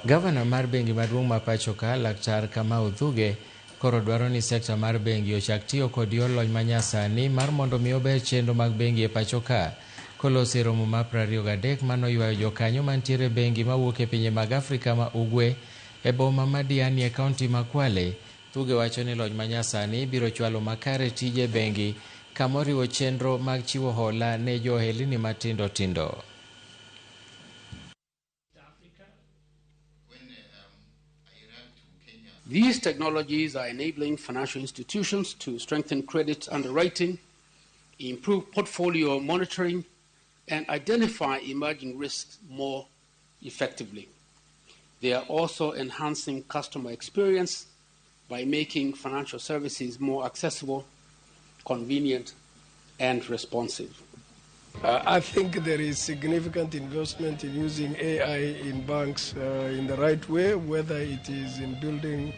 Gavana mar bengi maduong' ma pachoka, Laktar Kamau Thuge, koro dwaro ni sekta mar bengi ochak tiyo kod yor lony manyasani mar mondo mi ober chenro mag bengi e pachoka. Koloso e romo mar 23 manoywayo jokanyo mantiere e bengi mawuok e pinje mag Afrika ma Ugwe e boma ma Diani e kaunti ma Kwale, Thuge wacho ni lony manyasani biro chwalo makare tije bengi kama oriwo chenro mag chiwo hola ne jo ohelni matindo tindo. These technologies are enabling financial institutions to strengthen credit underwriting, improve portfolio monitoring, and identify emerging risks more effectively. They are also enhancing customer experience by making financial services more accessible, convenient, and responsive. I think there is significant investment in using AI in banks in the right way, whether it is in building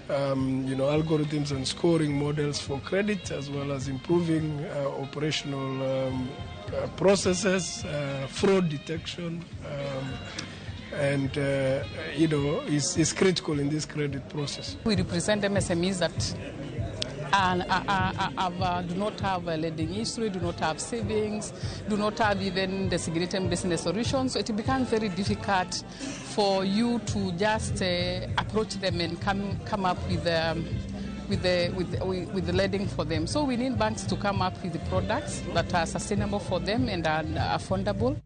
algorithms and scoring models for credit, as well as improving operational processes, fraud detection, and is critical in this credit process. We represent MSMEs that do not have a lending history, do not have savings, do not have even designated business solutions. So it becomes very difficult for you to just approach them and come up with the lending for them. So we need banks to come up with the products that are sustainable for them and are affordable.